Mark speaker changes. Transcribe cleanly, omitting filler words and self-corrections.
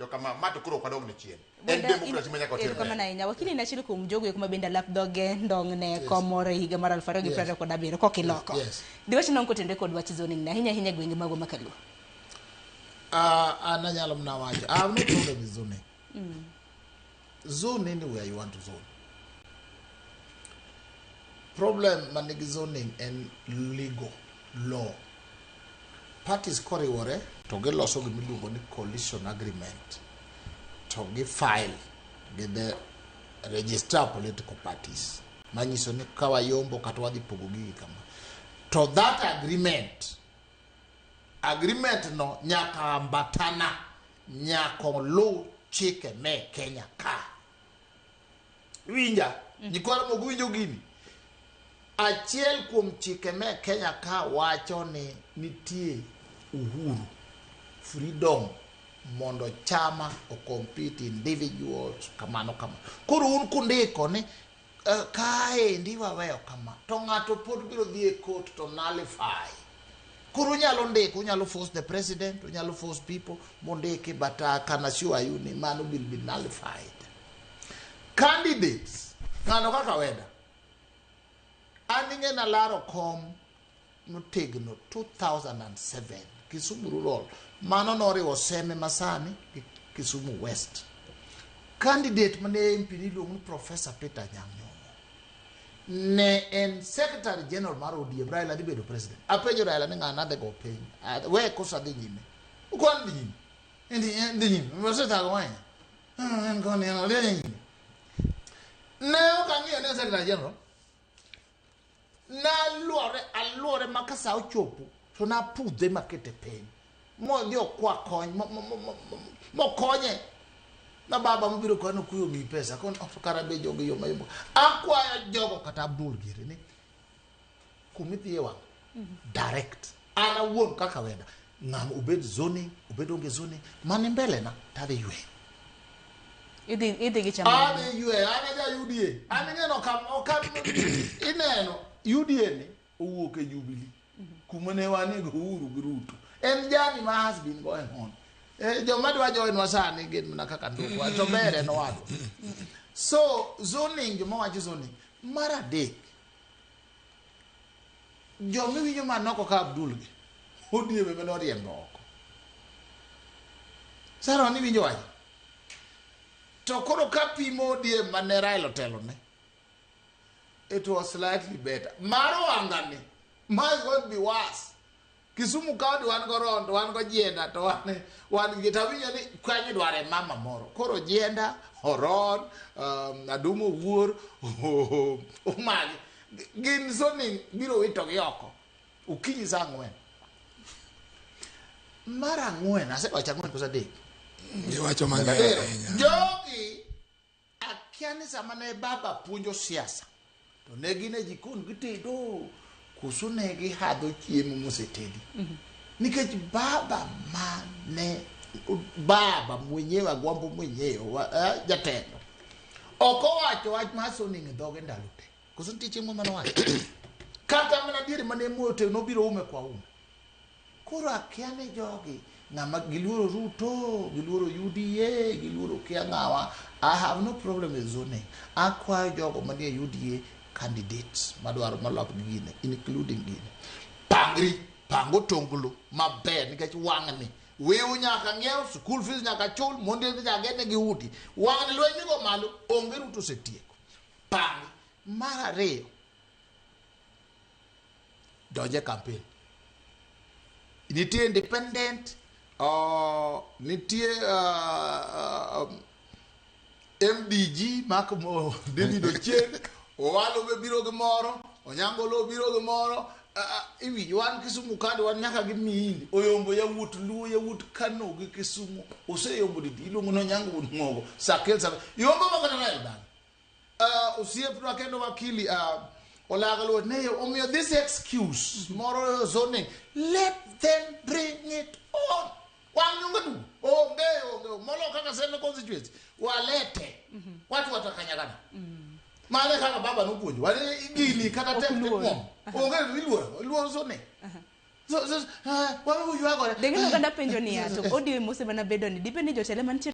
Speaker 1: Jokama ma to koro ok wadog ne chien. En
Speaker 2: Wenda,
Speaker 1: democracy ma nyaka water
Speaker 2: erokamano
Speaker 1: mbele.
Speaker 2: ahinya. Wakili en achiel kuom jogo eko ma bende alap dhoge ndong' ne kom moro e higa mar 2027 kokiloko. Diwach nang'o kotenore kod wach zoning ni ahinya ahinya e gwenge magwa ma Kaluo?
Speaker 3: An anyalo mana wacho, I have no problem with zoning. Zone anywhere you want to zone. Problem manigi zoning en legal law. Parties koriwore to giloso gima iluongo ni coalition agreement to gi file gi the registrar political parties manyiso ni ka wayombo kata wadhi pogo gigi kama to that agreement agreement no nyaka ambatana nyaka oluw chike me Kenya ka. Winja, nyikwa Ramogi winjo gini. Achiel kuom chike me Kenya ka wacho ni nitie uhuru, freedom mondo chama o compete individuals kamano kamano. Koro un kundiko ni kaendi waweyo kama to ng'ato pod biro dhi e court to nullify. Koro unyalo ndiko, unyalo force the president, unyalo force people mondiki, but I can assure you ni mano will be nullified. Candidates, ng'ano kaka Weda, an ing'e nalaro kom motegno 2007 Kisumu Rural, mano noriwo Seme masani gi Kisumu West. Candidate mane MP niluongo ni Professor Peter Anyang' Nyong'o ne en Secretary General mar ODM, Raila dhi bedo president. Apenjo Raila ni ng'ana dhi go piny, we koso adhi nyime. Ukwan dhi nyime. Dhi dhi nyime. Wasethago wanya. En koni en odhi nyime. Ne ok ang'iyo ni en Secretary General. Naluore aluore ma ka sa ochopo to napudhe makete piny. Modhi okwa kony mokonye. Na baba mobiro koni okuyo miyi pesa kon oh, kara be jogi yoma yoma. Akwayo jogo kata Abdul giri ni kumidhiye wang' direct. An awuon kaka Wenda ng'ama obed zoning obed onge zoning mani mbele na tadhi yweyo.
Speaker 2: Idhi gi chama.
Speaker 3: Adhi yweyo, an aja UDA. An ing'eno kam okam ineno UDA ni owuok e Jubilee. Kuma ne wane go Uhuru gi Ruto. En journey ma has been going on. Joma dwa join wa sani gin mana kaka ndukwa to ber en owadwa. So zoning, joma wacho zoning. Mar adek, joma iwinjo manoko ka Abdul gi, ODM ema noriembo oko. Sara ni winjo wach. To koro ka pimo ODM mane Raila otelone, it was slightly better. Mar Wanga ni, ma is going to be worse. Kisumu County wan go Rondo, wan go Jienda, to wan gi tawinjo ni kanyo idware mama moro. Koro Jienda, Oron, Adumo Wuor, Umagi. Gin zoning biro wito gi oko. Okinyi saa 4. Mar 4, asewacho 4 koso 3?
Speaker 4: Iwacho mang'eny ahinya.
Speaker 3: Jogi akia ni sama ne baba puonjo siasa to ne gin e jikon gitedo koso ne gihadho chiemo mosetedi. Nikech baba mane baba mwenyewe Agwambo mwenyewe jatelo ok owacho wach mar zoning e dhoge ndalo te. Koso nitie chieng' mane owacho? Kata mana diere mane Moi otegno obiro ume kwa ume. Koro akia ni jogi ng'ama giluoro Ruto, giluoro UDA, giluoro kia ng'awa. I have no problem with zoning. Akwayo jogo manie UDA candidates madwaro malok gine, including gine. Pangri, pang otonglo maber nikech wang'ni wiu nyaka ng'iew, school fees nyaka chul, mondi nyaka gerne gi udi. Wang'ni lweny nigo malo, onge Ruto osetieko. Pang. Mar ariyo, donje campaign. Nitie independent, nitie MDG Mark Mo, David Ochieng, Owalo be biro gi moro, Onyango Lo biro gi moro. Iwinjo wan Kisumu kande wan nyaka gi Miindi, oyombo yawuot Luo, yawuot Kano gi Kisumu, oseyombo didi, iluongo ni Onyango wuod Ng'ogo, Sakel Sakel, yombo ma kata Raila dala. Osiepna kendo wakili Olaga Luo ne omiyo this excuse moro zoning, let them bring it on. Wang' nyonge du onge onge molo kaka Seme constituency walete watu watakanyagana. Mane kaka baba nopuonjo wale gini kata tek kuom onge iluoro iluoro zoning. So wawe uywagore.
Speaker 2: Denge oganda penjo niya to ODM osemana bedo ni dibed ni jotelo mantie